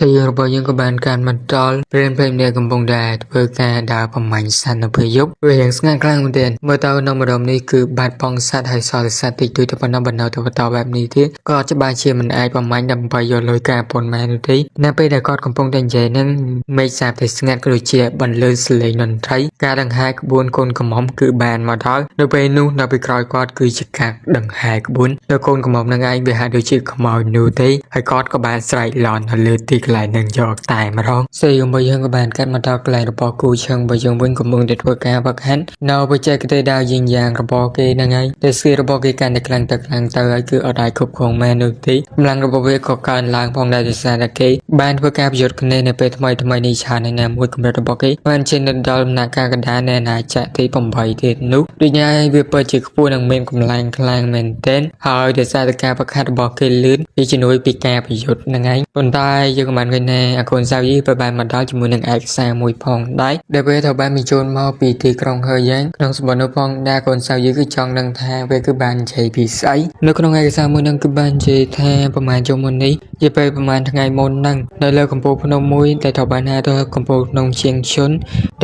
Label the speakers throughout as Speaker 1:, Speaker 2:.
Speaker 1: តែយើងរបស់យើងក៏បានកាន់មកដល់ព្រានព្រៃម្នាក់កំពុងតែធ្វើការដើរប្រមាញ់សត្វនៅពេលយប់វារៀងស្ងាត់ខ្លាំងមែនទែនមើលទៅនៅម្ដុំនេះគឺបាត់បង់សត្វហើយសល់តែសត្វតិចតួចតែប៉ុណ្ណោះបណ្ដោយទៅបន្តបែបនេះទៀតក៏ច្បាស់ជាមិនអាចប្រមាញ់ដើម្បីយកលុយការប៉ុន្មាននោះទេនៅពេលដែលគាត់កំពុងតែនិយាយនឹងមេឃសាបតែស្ងាត់ក៏ដូចជាបន្លឺសលេងតន្ត្រីការដង្ហែក្បួនកូនកំមុំគឺបានមកដល់នៅពេលនោះនៅពីក្រោយគាត់គឺជាការដង្ហែក្បួននៅកូនកំមុំនឹងឯងវាហាក់ដូចជាខ្មោចនោះទេហើយគាត់ក៏បានស្រែកឡន់នៅលើទីកន្លែងនឹងយកតែម្ដងសេរបស់យើងក៏បានកាត់មកដល់កន្លែងរបស់គូឈឹងរបស់យើងវិញកំពុងតែធ្វើការវឹកហាត់នៅបច្ចេកទេសដាវយីងយ៉ាងរបស់គេហ្នឹងហើយតែស្គីរបស់គេកាន់តែខ្លាំងទៅខ្លាំងទៅហើយគឺអត់អាចគ្រប់គ្រងមែននោះទេកម្លាំងរបស់វាក៏កើនឡើងផងដែរដោយសារតែគេបានធ្វើការប្រយុទ្ធគ្នានៅពេលថ្មីថ្មីនេះច្រើនហើយណាមួយកម្រិតរបស់គេបានឈានទៅដល់ដំណាក់កាលកណ្ដាលនៃអាណាចក្រទី8ទៀតនោះដូចនេះហើយវាពិតជាខ្ពស់និងមានកម្លាំងខ្លាំងមែនទែនហើយដោយសារតែការវឹកហាត់របស់គេលឿនវាជំនួយពីការប្រយុទ្ធហ្នឹងឯងប៉ុន្តែយើងក៏បានឃើញថាអាកូនសាវីក៏បានមកដល់ជាមួយនឹងឯកសារមួយផងដែរដែលវាត្រូវបានបញ្ជូនមកពីទីក្រុងហឺយ៉ាងក្នុងសម្បត្តិនោះផងដែរកូនសាវីគឺចង់ដឹងថាវាគឺបាននិយាយពីស្អីនៅក្នុងឯកសារមួយហ្នឹងគឺបាននិយាយថាប្រហែលជុំមុននេះនិយាយពេលប្រហែលថ្ងៃមុនហ្នឹងនៅលើកំពូលភ្នំមួយដែលត្រូវបានហៅថាកំពូលភ្នំជាងជុន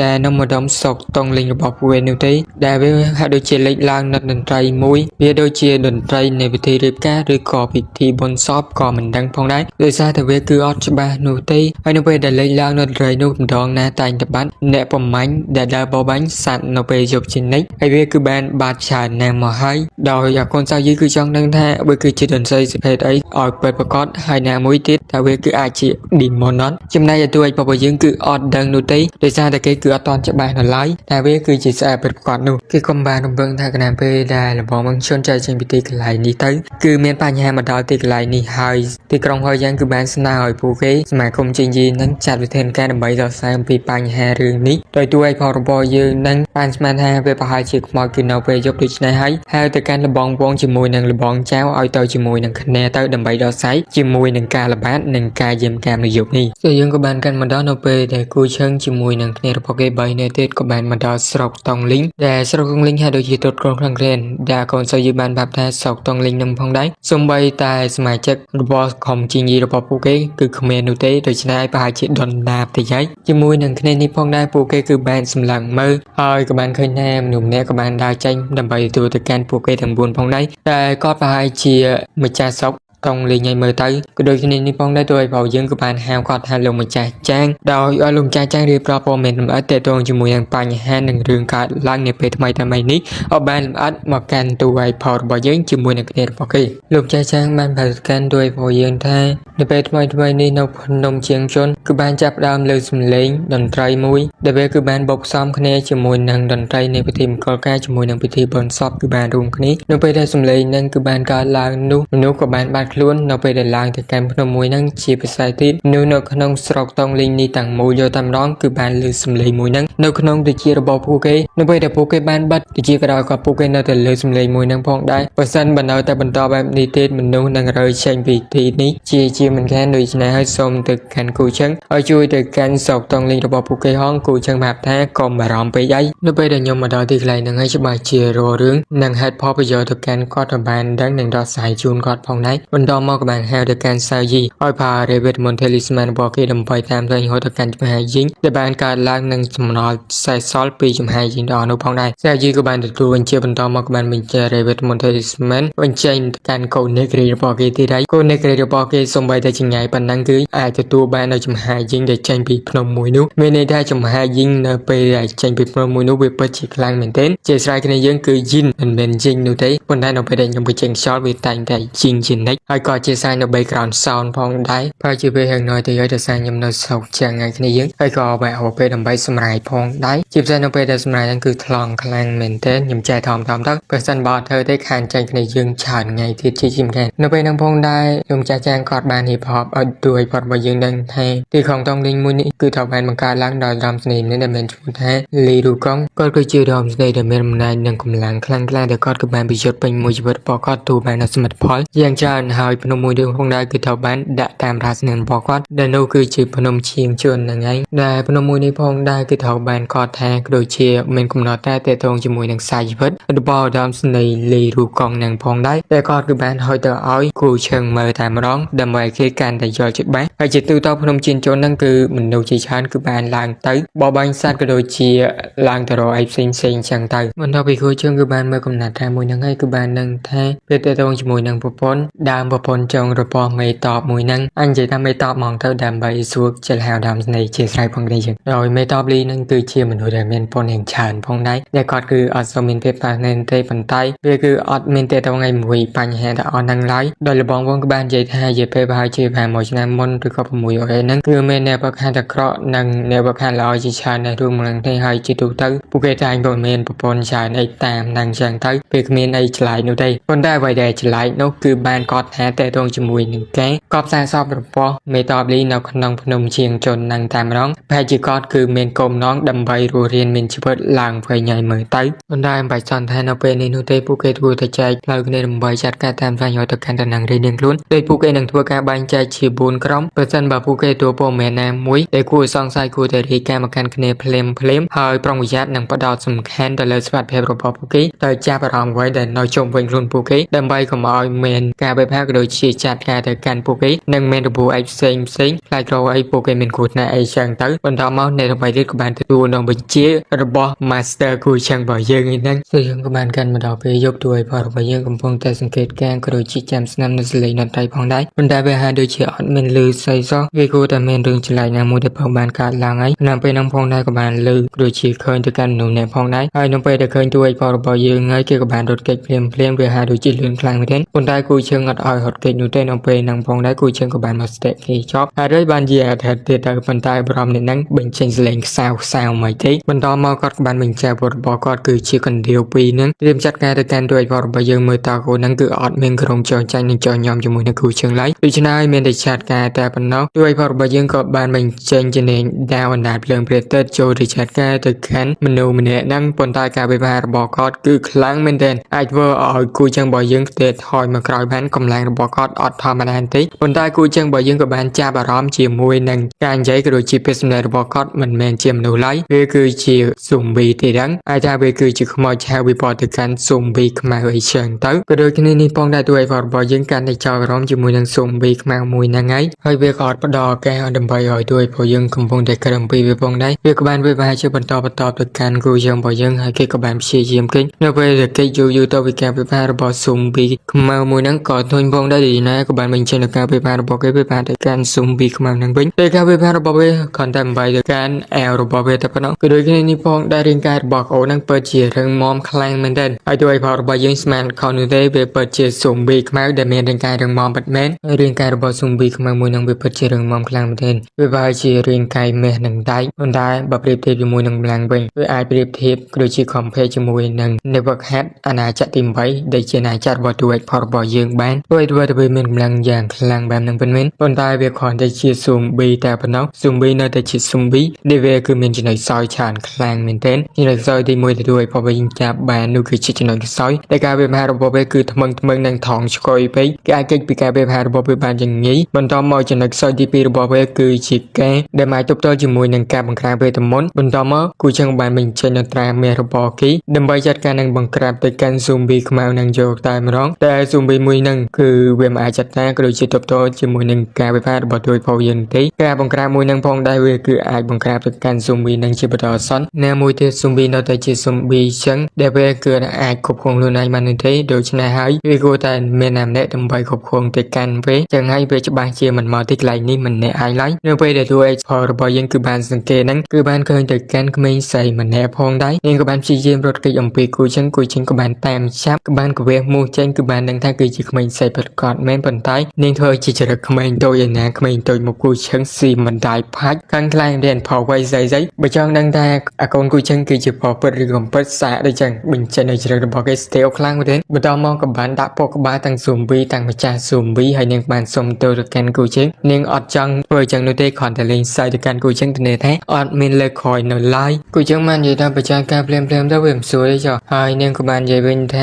Speaker 1: ដែលនៅម្ដុំស្រុកតុងលីងរបស់ពួកវានោះទេដែលវាហាក់ដូចជាលេចឡើងនៅតន្ត្រីមួយវាដូចជាតន្ត្រីនៃពិធីរៀបការឬក៏ពិធីបុណ្យសពក៏មិនដឹងផងដែរដោយសារតែវាគឺអត់ច្បាស់នោះទេហើយនៅពេលដែលលេចឡើងនៅតន្ត្រីនោះម្ដងណាតែងតែបាត់អ្នកប្រមាញ់ដែលដើរបបាញ់សត្វនៅពេលយប់ជានិច្ចហើយវាគឺបានបាត់ច្រើនណាស់មកហើយដោយអាកូនសាយីគឺចង់ដឹងថាវាគឺជាតន្ត្រីប្រភេទអីឲ្យពិតប្រាកដហើយណាមួយទៀតថាវាគឺអាចជា demon អត់ចំណែកឯតួឯករបស់យើងគឺអត់ដឹងនោះទេដោយសារតែគេគឺអត់ទាន់ច្បាស់នៅឡើយថាវាគឺជាស្អែពិតប្រាកដនោះគេក៏បានរំពឹងថាគណៈពេលដែលលបងមងជនចែកចេញពីទីកន្លែងនេះទៅគឺមានបញ្ហាមកដល់ទីកន្លែងនេះហើយទីក្រុងហយយ៉ាងគឺបានស្នើឲ្យពួកគេសមាគមជីងយីនឹងចាត់វិធានការដើម្បីដោះស្រាយអំពីបញ្ហារឿងនេះដោយតួឯកផងរបស់យើងនឹងបានស្មានថាវាប្រហែលជាខ្មោចគឺនៅពេលយប់ដូច្នេះហើយហើយទៅកាន់លបងវងជាមួយនឹងលបងចៅឲ្យទៅជាមួយនឹងគ្នាទៅដើម្បីដោះស្រាយជាមួយនឹងការល្បាតនិងការយាមកាមនៅយប់នេះគឺយើងក៏បានកាន់មកដល់នៅពេលដែលគូឈឹងជាមួយនឹងគ្នារបស់គេ3នាក់ទៀតក៏បានមកដល់ស្រុកតង់លីងដែលស្រុកតង់លីងហាក់ដូចជាទ្រុឌទ្រង់ខ្លាំងក្លែនដែលកូនសិស្សយើងបានប្រាប់ថាស្រុកតង់លីងនឹងផងដែរសូម្បីតែសមាជិករបស់ក្រុមជីងយីរបស់ពួកគេគឺគ្មាននោះទេដូច្នេះហើយប្រហែលជាដុនដាបតិចហើយជាមួយនឹងគ្នានេះផងដែរពួកគេគឺបានសម្លឹងមើលហើយក៏បានឃើញថាមនុស្សម្នាក់ក៏បានដើរចេញដើម្បីទទួលទៅកាន់ពួកគេទាំង4ផងដែរតែគាត់ប្រហែលជាម្ចាស់ស្រុកតង់លេងឲ្យមើលទៅក៏ដូចគ្នានេះផងដែរទោះឲ្យបងយើងក៏បានហៅគាត់ថាលោកម្ចាស់ចាងដោយឲ្យលោកម្ចាស់ចាងរៀបរាប់ព័ត៌មានលម្អិតទាក់ទងជាមួយនឹងបញ្ហានិងរឿងកើតឡើងនាពេលថ្មីថ្មីនេះឲ្យបានលម្អិតមកកាន់ទូឯផលរបស់យើងជាមួយនឹងគ្នារបស់គេលោកម្ចាស់ចាងបានប្រកាន់ទូឯផលយើងថានៅពេលថ្មីថ្មីនេះនៅភ្នំជាងជន់គឺបានចាប់ផ្ដើមលើសំឡេងតន្ត្រីមួយដែលវាគឺបានបូកផ្សំគ្នាជាមួយនឹងតន្ត្រីនៃពិធីមង្គលការជាមួយនឹងពិធីបុណ្យសពគឺបានរួមគ្នានៅពេលដែលសំឡេងនឹងគឺបានកើតឡើងនោះមនុស្សក៏បានបាត់ខ្លួននៅពេលដែលឡើងទៅកាន់ភ្នំមួយហ្នឹងជាពិសេសទៀតមនុស្សនៅក្នុងស្រុកតង់លីងនេះទាំងមូលយកតែម្ដងគឺបានឮសំឡេងមួយហ្នឹងនៅក្នុងត្រចៀករបស់ពួកគេនៅពេលដែលពួកគេបានបិទត្រចៀកក៏ដោយក៏ពួកគេនៅតែឮសំឡេងមួយហ្នឹងផងដែរបើសិនបើនៅតែបន្តបែបនេះទៀតមនុស្សនឹងរើចេញពីទីនេះជាមិនខានដូច្នេះហើយសូមទៅកាន់គូឆឹងឲ្យជួយទៅកាន់ស្រុកតង់លីងរបស់ពួកគេហងគូឆឹងប្រាប់ថាកុំបារម្ភពេកអីនៅពេលដែលខ្ញុំមកដល់ទីកន្លែងហ្នឹងហើយច្បាស់ជារករឿងនិងហេតុផលប្រយោជន៍ទៅកាន់គាត់ឲ្យបានដឹងនិងដោះស្រាយជូនគាត់ផងដែរបន្តមកក៏បានហៅទៅកាន់សាយីឲ្យផារេវេតមនថេលីស្មានរបស់គេដើម្បីតាមស្វែងរកទៅកាន់ចំហាយយីងដែលបានកើតឡើងនឹងចំណល់សេសសល់ពីចំហាយយីងដល់នោះផងដែរសាយីក៏បានទទួលបញ្ជាបន្តមកក៏បានបញ្ជារេវេតមនថេលីស្មានបញ្ចេញទៅកាន់កូននេគ្រីរបស់គេទៀតហើយកូននេគ្រីរបស់គេសំបីតែចង្ងាយប៉ុណ្ណឹងគឺអាចទទួលបាននៅចំហាយយីងដែលចេញពីភ្នំមួយនោះមានន័យថាចំហាយយីងនៅពេលដែលចេញពីភ្នំមួយនោះវាពិតជាខ្លាំងមែនទែនជាស្រ័យគ្នាយើងគឺយីនមិនមែនយីងនោះទេប៉ុន្តែនៅពេលដែលខ្ញុំបញ្ចេញខ្យល់វាតែងតែយីងជានិច្ចហើយក៏ជាស្រ័យនៅ background sound ផងដែរប្រហែលជាពេលហឹងណយទៅហើយដោយសារខ្ញុំនៅស្រុកចឹងហើយគ្នាយើងហើយក៏បែរពេលដើម្បីសម្រាយផងដែរជាពិសេសនៅពេលដែលសម្រាយហ្នឹងគឺថ្លង់ខ្លាំងមែនទែនខ្ញុំចេះថមថមទៅបើសិនបើអត់ធ្វើទេខានចេញគ្នាយើងច្រើនថ្ងៃទៀតជាជាមិនខាននៅពេលហ្នឹងផងដែរលោកចាស់ចាងគាត់បានរៀបរាប់ឲ្យទួយគាត់របស់យើងដឹងថាទីក្រុងតង់លីងមួយនេះគឺត្រូវបានបង្កើតឡើងដោយដើមស្នេហ៍ម្នាក់ដែលមានឈ្មោះថាលីរូកុងគាត់គឺជាដើមស្នេហ៍ដែលមានអំណាចនិងកម្លាំងខ្លាំងក្លាដែលគាត់ក៏បានប្រយុទ្ធពេញមួយជីវិតរបស់គាត់ទូបាននូវសមិទ្ធផលយ៉ាងច្រើនហើយ ហើយភ្នំមួយនេះផងដែរគឺត្រូវបានដាក់តាមរាសនារបស់គាត់ដែលនោះគឺជាភ្នំឈៀងជន់ហ្នឹងឯងដែលភ្នំមួយនេះផងដែរគឺត្រូវបានគាត់ថាដូចជាមានកំណត់តែតេតងជាមួយនឹងសាយជីវិតរបស់ឧត្តមស្នេហ៍លីរូកងនឹងផងដែរតែគាត់គឺបានហុយទៅឲ្យគូឈឹងមើលតែម្ដងដើម្បីគេកាន់តែយល់ច្បាស់ហើយជាទូទៅភ្នំជៀនជន់ហ្នឹងគឺមនុស្សជាច្រើនគឺបានឡើងទៅបរបាញ់សត្វក៏ដូចជាឡើងទៅរកអីផ្សេងផ្សេងចឹងទៅបន្ទាប់ពីគូជើងគឺបានមើលកំណត់ថាមួយហ្នឹងហើយគឺបាននឹងថាពេលតេតងជាមួយនឹងប្រពន្ធដើមប្រពន្ធចុងរបស់មេតបមួយហ្នឹងអញនិយាយថាមេតបហ្មងទៅដើម្បីសួរចិត្តហៅដើមស្នេហ៍ជាស្រ័យផងគ្នាយើងដោយមេតបលីហ្នឹងគឺជាមនុស្សដែលមានពន្ធយ៉ាងច្រើនផងដែរដែលគាត់គឺអត់សូវមានភាពប៉ះណែនទេប៉ុន្តែវាគឺអត់មានតេតងឯមួយបញ្ហាតែអស់ហ្នឹងឡើយដោយលបងវងក៏បាននិយាយថានិយាយពេលប្រហែលជា1ឆ្នាំមុនឬក៏6អីហ្នឹងគឺមានអ្នកប្រខាតក្រក់និងអ្នកប្រខាល្អជាច្រើនដែលរួមនឹងគ្នាហើយជាទូទៅពួកគេតែងតែមានប្រពន្ធច្រើនអីតាមហ្នឹងចឹងទៅពេលគ្មានអីឆ្លាយនោះទេប៉ុន្តែអ្វីដែលឆ្លាយនោះគឺបានគាត់ថាតេតងជាមួយនឹងការកប់សាកសពរបស់មេតបលីនៅក្នុងភ្នំជាងជននឹងតែម្ដងប្រហែលជាគាត់គឺមានគោលបំណងដើម្បីរស់រានមានជីវិតឡើងវិញហើយមើលទៅប៉ុន្តែមិនបាច់សន្និដ្ឋាននៅពេលនេះនោះទេពួកគេធ្វើតែចែកផ្លូវគ្នាដើម្បីចាត់ការតាមស្វែងរកទៅកាន់តំណែងរៀងៗខ្លួនដោយពួកគេនឹងធ្វើការបែងចែកជា4ក្រុមប្រសិនបើពួកគេទទួលព័ត៌មានណាមួយដែលគួរឲ្យសង្ស័យគួរតែរាយការណ៍មកកាន់គ្នាភ្លាមភ្លាមហើយប្រុងប្រយ័ត្ននិងផ្ដោតសំខាន់ទៅលើសុវត្ថិភាពរបស់ពួកគេត្រូវចាប់អារម្មណ៍អ្វីដែលនៅជុំវិញខ្លួនពួកគេដើម្បីកុំឲ្យមានការបែបហាក៏ដូចជាចាត់ការទៅកាន់ពួកគេនិងមានរបួសអីផ្សេងផ្សេងខ្លាចក្រអីពួកគេមានគ្រោះថ្នាក់អីចឹងទៅបន្តមកអ្នកដើម្បីទៀតក៏បានទទួលនៅបញ្ជារបស់ Master គូឆឹងរបស់យើងឯហ្នឹងគឺយើងក៏បានកាន់មកដល់ពេលយប់ទួយផលរបស់យើងកំពុងតែសង្កេតការណ៍ក៏ដូចជាចាំស្នាមនៅសលេងតន្ត្រីផងដែរប៉ុន្តែវាហាក់ដូចជាអត់មានលឺស្អីសោះវាគួរតែមានរឿងចម្លែកណាមួយដែលបានកើតឡើងហើយនៅពេលហ្នឹងផងដែរក៏បានលឺដូចជាឃើញទៅកាន់មនុស្សអ្នកផងដែរហើយនៅពេលដែលឃើញទួយផលរបស់យើងហើយគេក៏បានរត់គេចភ្លាមភ្លាមវាហាក់ដូចជាលឿនខ្លាំងមែនទែនប៉ុន្តែគូជើងអត់ឲ្យរត់គេចនោះទេនៅពេលហ្នឹងផងដែរគូជើងក៏បានមកស្ទាក់គេចប់ហើយហើយបានជាអធិទៀតទៅប៉ុន្តែបរមនេះហ្នឹងបញ្ចេញសលេងខ្សៅខ្សៅមិនទេបន្តមកគាត់ក៏បានបញ្ជាវរបស់គាត់គឺជាកណ្ដៀវពីរហ្នឹងត្រៀមចាត់ការទៅកាន់ទួយផលរបស់យើងមើលតើគូហ្នឹងគឺអត់មានក្រុមចោចាញ់នឹងចោញោមជាមួយនឹងគូជើងឡើយដូច្នេះហើយមានតែចាត់ការតែប៉ុណ្ណោះទួយផលរបស់យើងក៏បានបញ្ចេញជំនាញដាវអណ្ដាតភ្លើងព្រះទឹកចូលទៅចាត់ការទៅកាន់មនុស្សម្នាក់ហ្នឹងប៉ុន្តែការវិវាទរបស់គាត់គឺខ្លាំងមែនទែនអាចធ្វើឲ្យគូជើងរបស់យើងផ្ទេថយមកក្រោយបានកម្លាំងរបស់គាត់អត់ធម្មតាទេប៉ុន្តែគូជើងរបស់យើងក៏បានចាប់អារម្មណ៍ជាមួយនឹងការនិយាយក៏ដូចជាពាក្យសម្ដីរបស់គាត់មិនមែនជាមនុស្សឡើយវាគឺជាស៊ុំប៊ីទេដឹងអាចថាវាគឺជាខ្មោចឆៅវិពតទៅកាន់ស៊ុំប៊ីខ្មៅអីចឹងទៅក៏ដូចគ្នានេះផងដែរទួយរបស់យើងកាន់តែចោលអារម្មណ៍ជាមួយនឹងស៊ុំប៊ីខ្មៅមួយហ្នឹងហើយហើយវាក៏អត់ផ្ដល់ឱកាសដើម្បីឲ្យទួយរបស់យើងកំពុងតែក្រឹមពីវាផងដែរវាក៏បានវិវាជាបន្តបន្តទៅកាន់គូយើងរបស់យើងហើយគេក៏បានព្យាយាមគេចនៅពេលដែលគេយូរយូរទៅវិការវិវារបស់ស៊ុំប៊ីខ្មៅមួយហ្នឹងក៏ធុញផងដែរឌីណាក៏បានបញ្ចេញនៅការវិវារបស់គេវិវាទៅកាន់ស៊ុំប៊ីខ្មៅហ្នឹងវិញតែការវិវារបស់វាគ្រាន់តែបំបីទៅកាន់អែវរបស់វាតែប៉ុណ្ណោះក៏ដូចគ្នានេះផងដែររាងកាយរបស់អូនហ្នឹងពិតជារឹងមាំខ្លាំងមែនទែនហើយទោះឲ្យផលរបស់យើងស្មានខុសនោះទេវាពិតជាស៊ុំប៊ីខ្មៅដែលមានរាងកាយរឹងមាំពិតមែនហើយរាងកាយរបស់ស៊ុំប៊ីខ្មៅមួយហ្នឹងវាពិតជារឹងមាំខ្លាំងមែនទែនវាប្រហែលជារាងកាយមាសនិងដែកប៉ុន្តែបើប្រៀបធៀបជាមួយនឹងកម្លាំងវិញវាអាចប្រៀបធៀបក៏ដូចជា compare ជាមួយនឹងនៅវឹកហាត់អាណាចក្រទី8ដែលជាអាណាចក្ររបស់ទូឯកផលរបស់យើងបានធ្វើឲ្យធ្វើទៅវាមានកម្លាំងយ៉ាងខ្លាំងបែបហ្នឹងពិតមែនប៉ុន្តែវាគ្រាន់តែជាស៊ុំប៊ីតែប៉ុណ្ណោះស៊ុំប៊ីនៅតែជាស៊ុំប៊ីដែលវាគឺមានចំណុចខ្សោយច្រើនខ្លាំងមែនទែនចំណុចខ្សោយទី1ដែលទូឯកផលវិញចាប់បាននោះគឺជាចំណុចខ្សោយដែលការវិភាគរបស់វាគឺថ្មឹងថ្មឹងនិងថងឆ្កុយពេកគេអាចគេចពីការវិភាគរបស់វាបានយ៉ាងងាយបន្តមកចំណុចខ្សោយទី2របស់វាគឺជាការដែលអាចទប់ទល់ជាមួយនឹងការបង្ក្រាបវេទមន្តបន្តមកគូចឹងបានបញ្ចេញនៅត្រាមាសរបស់គេដើម្បីចាត់ការនឹងបង្ក្រាបទៅកាន់ស៊ុំប៊ីខ្មៅនឹងយកតែម្ដងតែស៊ុំប៊ីមួយនឹងគឺវាមិនអាចចាត់ការក៏ដូចជាទប់ទល់ជាមួយនឹងការវិភាគរបស់ទួយផលយើងទេការបង្ក្រាបមួយនឹងផងដែរវាគឺអាចបង្ក្រាបទៅកាន់ស៊ុំប៊ីនឹងជាបន្តអាសន្នណាមួយទៀតស៊ុំប៊ីនៅតែជាស៊ុំប៊ីចឹងដែលវាគឺអាចគ្រប់គ្រងខ្លួនឯងបាននោះទេដូច្នេះហើយវាគួរតែមានណាម្នាក់ដើម្បីគ្រប់គ្រងទៅកាន់វាចឹងហើយវាច្បាស់ជាមិនមកទីកន្លែងនេះមិនអ្នកឯងឡើយនៅពេលដែលទួយផលរបស់យើងគឺបានសង្កេតហ្នឹងគឺបានឃើញទៅកាន់ក្មេងស្រីម្នាក់ផងដែរនាងក៏បានព្យាយាមរត់គេចអំពីគូចឹងគូចឹងក៏បានតាមចាប់ក៏បានកវះមូសចេញគឺបានដឹងថាគឺជាក្មេងស្រីពិតប្រាកដមែនប៉ុន្តែនាងធ្វើជាចរិតក្មេងតូចឯណាក្មេងតូចមកគូឈឹងស៊ីមិនដាយផាច់ខាងខ្លាំងរៀនផលវ័យស្អីស្អីបើចង់ដឹងថាអាកូនគូចឹងគឺជាផលពិតឬកំពិតសាកដូចចឹងបញ្ចេញនៅចរិតរបស់គេស្ទេវខ្លាំងមែនទេបន្តមកក៏បានដាក់ពកក្បាលទាំងស៊ុំវីទាំងម្ចាស់ស៊ុំវីហើយនាងបានសុំទៅទៅកាន់គូចឹងនាងអត់ចង់ធ្វើចឹងនោះទេគ្រាន់តែលេងសើចទៅកាន់គូចឹងធានាថាអត់មានលើកក្រោយនៅឡើយគូចឹងបាននិយាយថាបច្ចាការភ្លាមភ្លាមទៅវាមិនស្រួលទេចុះហើយនាងក៏បាននិយាយវិញថ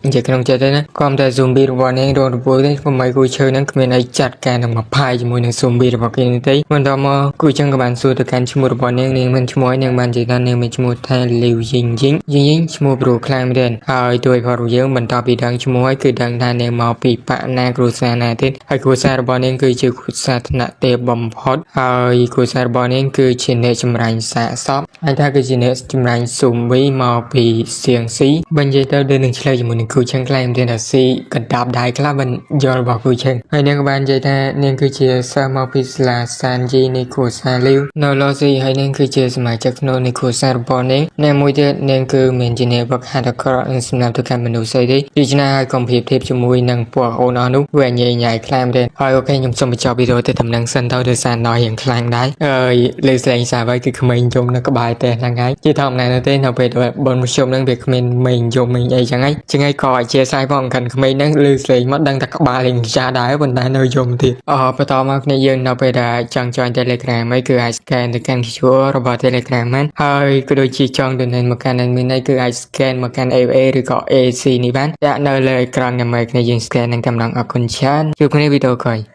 Speaker 1: ានិយាយក្នុងចិត្តទេណាគ្រាន់តែស៊ុំវីរបស់នាងរ ងរបួសទេធ្វើម៉េចគូឈើហ្នឹងគ្មានអីចាត់ការនឹងមកផាយជាមួយនឹងស៊ុំប៊ីរបស់គេនេះទេបន្តមកគូចឹងក៏បានសួរទៅកាន់ឈ្មោះរបស់នាងនាងមានឈ្មោះនាងបាននិយាយថានាងមានឈ្មោះថាលីវយីងយីងយីងយីងឈ្មោះព្រោះខ្លាំងមែនទែនហើយជួយផងយើងបន្តពីដឹងឈ្មោះហើយគឺដឹងថានាងមកពីបកណាគ្រួសារណាទៀតហើយគ្រួសាររបស់នាងគឺជាគ្រួសារថ្នាក់ទេពបំផុតហើយគ្រួសាររបស់នាងគឺជាអ្នកចម្រាញ់សាកសពហើយថាគឺជាអ្នកចម្រាញ់ស៊ុំប៊ីមកពីសៀងស៊ីបើនិយាយទៅដូចនឹងឆ្លើយជាមួយនឹងគូឆឹងខ្លាំងមែនទែនថាស៊ីកណ្ដាប់ដៃខ្លះមិនយល់របស់គូឆឹងហើយនាងក៏បាននិយាយថានាងគឺជាសិស្សមកពីសាលាសានយីនៃគ្រួសារលីវនៅឡូស៊ីហើយនាងគឺជាសមាជិកក្នុងនៃគ្រួសាររបស់នាងអ្នកមួយទៀតនាងគឺមិនជាអ្នកវឹកហាត់អាក្រក់និងសម្រាប់ទៅកាន់មនុស្សស្អីទេដូច្នេះហើយកុំប្រៀបធៀបជាមួយនឹងពួកអូនអស់នោះវាញ៉ៃញ៉ៃខ្លាំងមែនទែនហើយ OK ខ្ញុំសូមបញ្ចប់វីដេអូទៅតំណឹងសិនទៅដោយសារណយរៀងខ្លាំងដែរអើយលើស្លេងសាវ័យគឺក្មេងយំនៅក្បែរផ្ទះហ្នឹងហើយជាធម្មតាទេនៅពេលដែលបុណ្យមធ្យមហ្នឹងវាគ្មានមេងយំមេងអីចឹងហើយចឹងហើយក៏អធិស្ឋានផងកាន់ក្មេងហ្នឹងលើស្លេងមកដឹងតែក្បាលរៀងចាស់ដែរប៉ុន្តែនៅយំទៀតអបន្តមកគ្នាយើងនៅពេលដែលចង់ join Telegram អីគឺអាច scan ទៅកាន់ QR របស់ Telegram បានហើយក៏ដូចជាចង់ donate មកកាន់ admin អីគឺអាច scan មកកាន់ ABA ឬក៏ AC នេះបានដាក់នៅលើអេក្រង់ដើម្បីគ្នាយើង scan នឹងកម្លាំងអរគុណច្រើនជួបគ្នាវីដេអូក្រោយ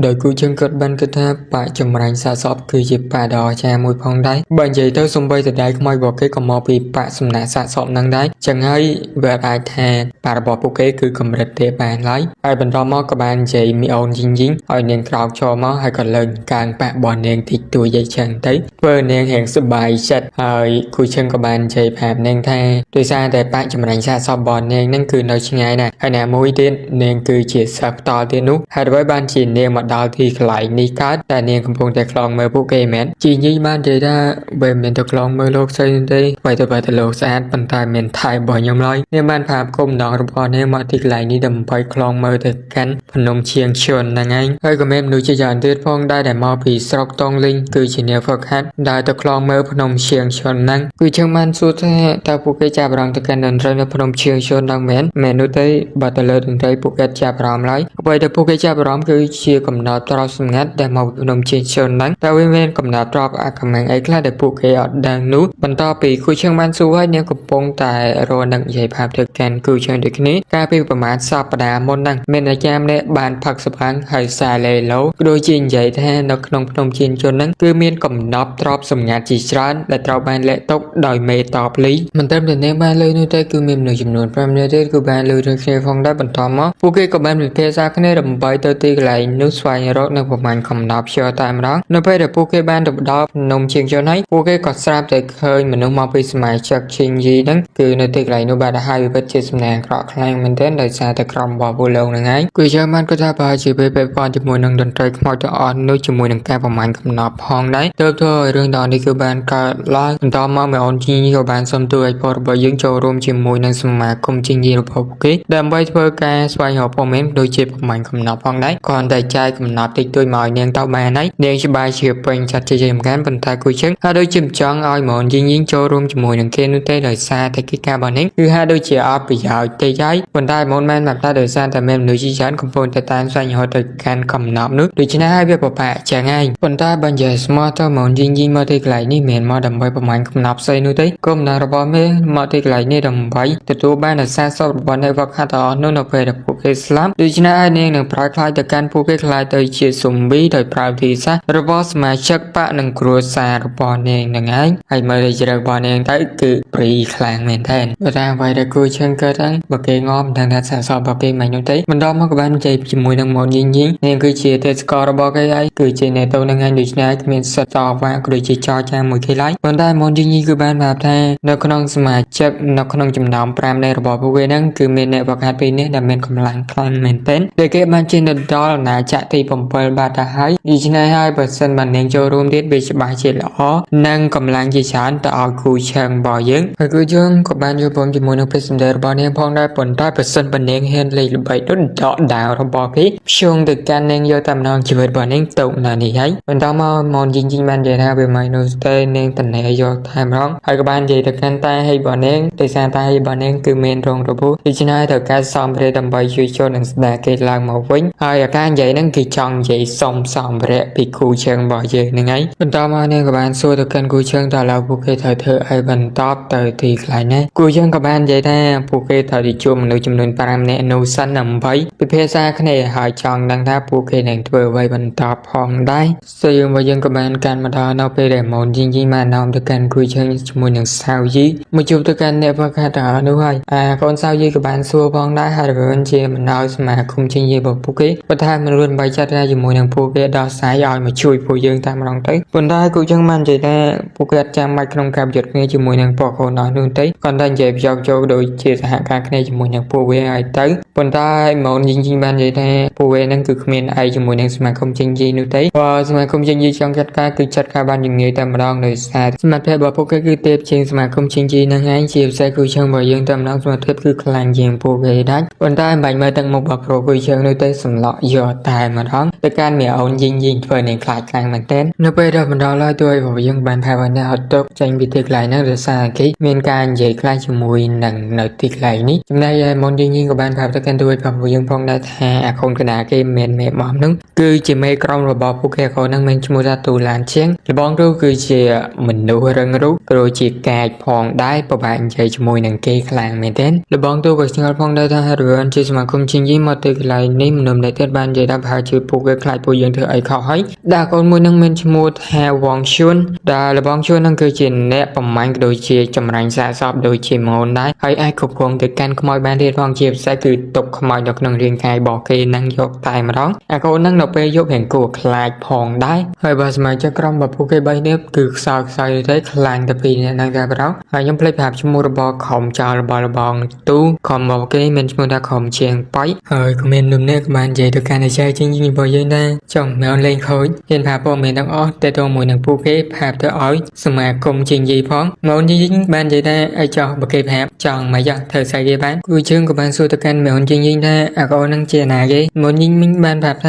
Speaker 1: ដោយគូជើងគាត់បានគិតថាបាក់ចម្រាញ់សាកសពគឺជាបាក់ដ៏អស្ចារ្យមួយផងដែរបើនិយាយទៅសំបីតដៃខ្មោចរបស់គេក៏មកពីបាក់សំណាក់សាកសពហ្នឹងដែរចឹងហើយវាអាចថាបាក់របស់ពួកគេគឺកម្រិតទេបានឡើយហើយបន្តមកក៏បាននិយាយមីអូនយីងយីងឲ្យនាងក្រោកឈរមកហើយក៏លើកកាងបាក់របស់នាងតិចតួចអីចឹងទៅធ្វើនាងរៀងសប្បាយចិត្តហើយគូជើងក៏បាននិយាយប្រាប់នាងថាដោយសារតែបាក់ចម្រាញ់សាកសពរបស់នាងហ្នឹងគឺនៅឆ្ងាយណាស់ហើយណាមួយទៀតនាងគឺជាសិស្សផ្ទាល់ទៀតនោះហើយអ្វីបានជានាងមកដល់ទីកន្លែងនេះកើតតែនាងកំពុងតែខ្លងមើលពួកគេមែនជីញីបាននិយាយថាបើមិនទៅខ្លងមើលលោកស្រីនោះទេអ្វីទៅបើទៅលោកស្អាតប៉ុន្តែមានថៃរបស់ខ្ញុំឡើយនាងបានប្រាប់គុំដងរបស់នាងមកទីកន្លែងនេះដើម្បីខ្លងមើលទៅកាន់ភ្នំឈៀងឈួនហ្នឹងឯងហើយក៏មានមនុស្សជាច្រើនទៀតផងដែរដែលមកពីស្រុកតងលីងគឺជាអ្នកហ្វឹកហាត់ដែលទៅខ្លងមើលភ្នំឈៀងឈួនហ្នឹងគឺជើងបានសួរថាតើពួកគេចាប់អារម្មណ៍ទៅកាន់តន្ត្រីនៅភ្នំឈៀងឈួនហ្នឹងមែនមែននោះទេបើទៅលើតន្ត្រីពួកគេចាប់អារម្មណ៍ឡើយអ្វីដែលពួកគេចាប់អារម្មណ៍គឺជាកំណត់ទ្រព្យសម្ងាត់ដែលមកពីភ្នំឈៀងឈួនហ្នឹងតើវាមានកំណត់ទ្រព្យអាកំាំងអីខ្លះដែលពួកគេអត់ដឹងនោះបន្ទាប់ពីគូជើងបានសួរហើយនាងកំពុងតែរកនឹងនិយាយប្រាប់ទៅកាន់គូជើងដូចគ្នាកាលពីប្រហែលសប្តាហ៍មុនហ្នឹងមានអាចារ្យម្នាក់បានផឹកសម្បាំងហើយសារលេឡូដូចជានិយាយថានៅក្នុងភ្នំឈៀងឈួនហ្នឹងគឺមានកំណត់ទ្រព្យសម្ងាត់ជាច្រើនដែលត្រូវបានលាក់ទុកដោយមេតបលីមិនត្រឹមតែនាងបានលើនោះទេគឺមានមនុស្សចំនួន5នាក់ទៀតគឺបានលើរឿងគ្នាផងដែរបន្តមកពួកគេក៏បានពិភាក្សាគ្នាដើម្បីទៅទីកន្លែងនោះស្វែងរកនៅប្រមាណកំណប់ជ័រតែម្ដងនៅពេលដែលពួកគេបានទៅដល់ភ្នំឈៀងជន់ហើយពួកគេក៏ស្រាប់តែឃើញមនុស្សមកពីសមាជិកឈៀងយីហ្នឹងគឺនៅទីកន្លែងនោះបានហើយវាពិតជាសំណាងអាក្រក់ខ្លាំងមែនទែនដោយសារតែក្រុមរបស់ពួកលោកហ្នឹងឯងគឺយើងបានគាត់ថាប្រហែលជាពេលពាក់ព័ន្ធជាមួយនឹងតន្ត្រីខ្មោចទាំងអស់នោះជាមួយនឹងការប្រមាញកំណប់ផងដែរទើបធ្វើឲ្យរឿងទាំងអស់នេះគឺបានកើតឡើងបន្តមកមេអូនជីក៏បានសុំទូឲ្យពលរបស់យើងចូលរួមជាមួយនឹងសមាគមជីងយីរបស់ពួកគេដើម្បីធ្វើការស្វែងរកព័ត៌មានដូចជាប្រមាញកំណប់ផងដែរគ្រាន់តែចាយកំណប់តិចតួចមកឲ្យនាងទៅបានហើយនាងច្បាស់ជាពេញចិត្តជាសំខាន់ប៉ុន្តែគូជឹងហាក់ដូចជាមិនចង់ឲ្យម៉ូនយីងយីងចូលរួមជាមួយនឹងគេនោះទេដោយសារតែកិច្ចការរបស់នាងគឺហាក់ដូចជាអត់ប្រយោជន៍ទេហើយប៉ុន្តែម៉ូនមែនមកតែដោយសារតែមានមនុស្សជាច្រើនកំពុងតែតាមស្វែងរកទៅកាន់កំណប់នោះដូច្នេះហើយវាពិបាកចឹងឯងប៉ុន្តែបើនិយាយស្មោះទៅម៉ូនយីងយីងមកទីកន្លែងនេះមិនមែនមកដើម្បីប្រមាញកំណប់ស្អីនោះទេគោលបំណងរបស់មេមកទីកន្លែងនេះដើម្បីទទួលបានអាសាសពរបស់អ្នកវឹកហាត់ទាំងអស់នោះនៅពេលដែលពួកគេស្លាប់ដូច្នេះហើយនាងនឹងប្រែក្លាយទៅកាន់ពួកគេក្លាយទៅជាស៊ុំប៊ីដោយប្រើវិធីសាស្ត្ររបស់សមាជិកបកនិងគ្រួសាររបស់នាងនឹងឯងហើយមើលតែជ្រើរបស់នាងទៅគឺព្រីខ្លាំងមែនទែនបើតាមអ្វីដែលគូឈឹងកើតហ្នឹងបើគេងំមិនដឹងថាសាកសពរបស់គេមិននោះទេបន្តមកក៏បាននិយាយជាមួយនឹងម៉ូនយីងយីងនាងគឺជាទេសកលរបស់គេហើយគឺជាអ្នកទៅនឹងឯងដូច្នេះគ្មានសិទ្ធិតវ៉ាក៏ដូចជាចរចាមួយគេឡើយប៉ុន្តែម៉ូនយីងយីងគឺបានប្រាប់ថានៅក្នុងសមាជិកនៅក្នុងចំណោម5នាក់របស់ពួកគេហ្នឹងគឺមានអ្នកវឹកហាត់ពីរនាក់ដែលមានកម្លាំងខ្លាំងមែនទែនដែលគេបានជិះទៅដល់អាណាចក្រទី7បាត់ទៅហើយដូច្នេះហើយបើសិនបាននាងចូលរួមទៀតវាច្បាស់ជាល្អនិងកម្លាំងជាច្រើនទៅឲ្យគូឆឹងរបស់យើងហើយគូយើងក៏បានយល់ព្រមជាមួយនឹងពេជ្រសម្ដីរបស់នាងផងដែរប៉ុន្តែបើសិនបើនាងហ៊ានលេងល្បីនោះដកដាវរបស់គេព្យងទៅកាន់នាងយកតែម្ដងជីវិតរបស់នាងទៅនៅនេះហើយបន្តមកមនយីងយីងបាននិយាយថាវាមិននោះទេនាងតនេយកថែមរងហើយក៏បាននិយាយទៅកាន់តែឲ្យរបស់នាងដោយសារតែឲ្យរបស់នាងគឺមានរងរបួសដូច្នេះត្រូវការសំភារៈដើម្បីជួយចូលនឹងស្ដារគេឡើងមកវិញហើយអាការនិយាយហ្នឹងគឺ គឺចង់និយាយសុំសម្ភារៈពីគូជើងរបស់យើងហ្នឹងឯងបន្តមកនាងក៏បានសួរទៅកាន់គូជើងតើឡើយពួកគេត្រូវធ្វើអីបន្តទៅទីកន្លែងណាគូជើងក៏បាននិយាយថាពួកគេត្រូវទៅជួបមនុស្សចំនួន5នាក់នោះសិនដើម្បីពិភាក្សាគ្នាហើយចង់ដឹងថាពួកគេនឹងធ្វើអ្វីបន្តផងដែរសយើងរបស់យើងក៏បានកាន់មកដល់នៅពេលដែលម៉ូនយីងយីបាននាំទៅកាន់គូជើងជាមួយនឹងសាវយីមកជួបទៅកាន់អ្នកវឹកហាត់ទាំងអស់នោះហើយអាកូនសាវយីក៏បានសួរផងដែរហើយវិញជាមិនឲ្យសមាគមជាងយីរបស់ពួកគេប៉ុន្តែមិនរួចបីចាត់ការជាមួយនឹងពួកគេដោះស្រាយឲ្យមកជួយពួកយើងតាមម្ដងទៅប៉ុន្តែគូជើងបាននិយាយថាពួកគេអត់ចាំបាច់ក្នុងការប្រយុទ្ធគ្នាជាមួយនឹងពួកកូនដល់នោះទេគាត់តែនិយាយប្រយោគចូលដូចជាសហការគ្នាជាមួយនឹងពួកវាឲ្យទៅប៉ុន្តែម៉ូនយីងយីបាននិយាយថាពួកវានឹងគឺគ្មានអីជាមួយនឹងសមាគមជាងយីនោះទេបើសមាគមជាងយីចង់ចាត់ការគឺចាត់ការបានយ៉ាងងាយតែម្ដងដោយសារសមត្ថភាពរបស់ពួកគេគឺទេពជាងសមាគមជាងយីនឹងឯងជាពិសេសគូជើងរបស់យើងតែម្ដងសមត្ថភាពគឺខ្លាំងជាងពួកគេដែរប៉ុន្តែមិនបាច់មើលទឹកមុខរបស់ប្រូគូជើងនោះទេសម្លក់យកតែម្ដងទៅកាន់មីអូនយីងយីធ្វើនាងខ្លាចខ្លាំងមែនទែននៅពេលដល់បណ្ដោយឡើយទោះឲ្យរបស់យើងបានផែបានហត់ទុកចេញពីទីកន្លែងហ្នឹងដោយសារគេមានការនិយាយខ្លះជាមួយនឹងនៅទីកន្លែងនេះចំណែកឯមុនយីងយីក៏បានប្រាប់ទៅកាន់ទួយរបស់យើងផងដែរថាអាកូនកណ្ដាលគេមិនមែនមេបោះហ្នឹងគឺជាមេក្រុមរបស់ពួកគេកូនហ្នឹងមានឈ្មោះថាទូឡានជាងលបងរូគឺជាមនុស្សរឹងរូសក៏ដូចជាកាចផងដែរពិបាកនិយាយជាមួយនឹងគេខ្លាំងមែនទែនលបងទូក៏ឆ្ងល់ផងដែរថាហេតុអ្វីជាសមាគមជាងយីមកទៅកន្លែងនេះមនុស្សម្នាក់ទៀតបាននិយាយថាប្រហែលជាពួកគេខ្លាចពួកយើងធ្វើអីខុសហើយដែលកូនមួយនឹងមានឈ្មោះថាវងឈួនដែលលបងឈួននឹងគឺជាអ្នកប្រមាញ់ក៏ដូចជាចម្រាញ់សាកសពដូចជាម៉ូនដែរហើយអាចគ្រប់គ្រងទៅកាន់ខ្មោចបានទៀតផងជាពិសេសគឺទុកខ្មោចនៅក្នុងរាងកាយរបស់គេនឹងយកតែម្ដងអាកូននឹងនៅពេលយប់រៀងគួរខ្លាចផងដែរហើយបើសមាជិកក្រុមរបស់ពួកគេ3នាក់គឺខ្សោយខ្សោយទេខ្លាំងតែពីរនាក់ហ្នឹងតែម្ដងហើយខ្ញុំភ្លេចប្រាប់ឈ្មោះរបស់ក្រុមចោលរបស់លបងទូក្រុមរបស់គេមានឈ្មោះថាក្រុមជាងប៉ៃហើយក៏មាននុំនេះក៏បាននិយាយទៅកាន់អាចារ្យជាងរបស់យើងដែរចង់មែនលេងខូចហ៊ានប្រាប់ព័ត៌មានទាំងអស់តទៅមួយនឹងពួកគេប្រាប់ទៅឲ្យសមាគមជាងយីផងម៉ូនយីបាននិយាយថាឲ្យចោះបើគេប្រាប់ចង់មកយ៉ាធ្វើស្អីគេបានគូជើងក៏បានសួរទៅកាន់ម៉ូនជាងយីថាអាកូននឹងជាណាគេម៉ូនយីមីងបានប្រាប់ថ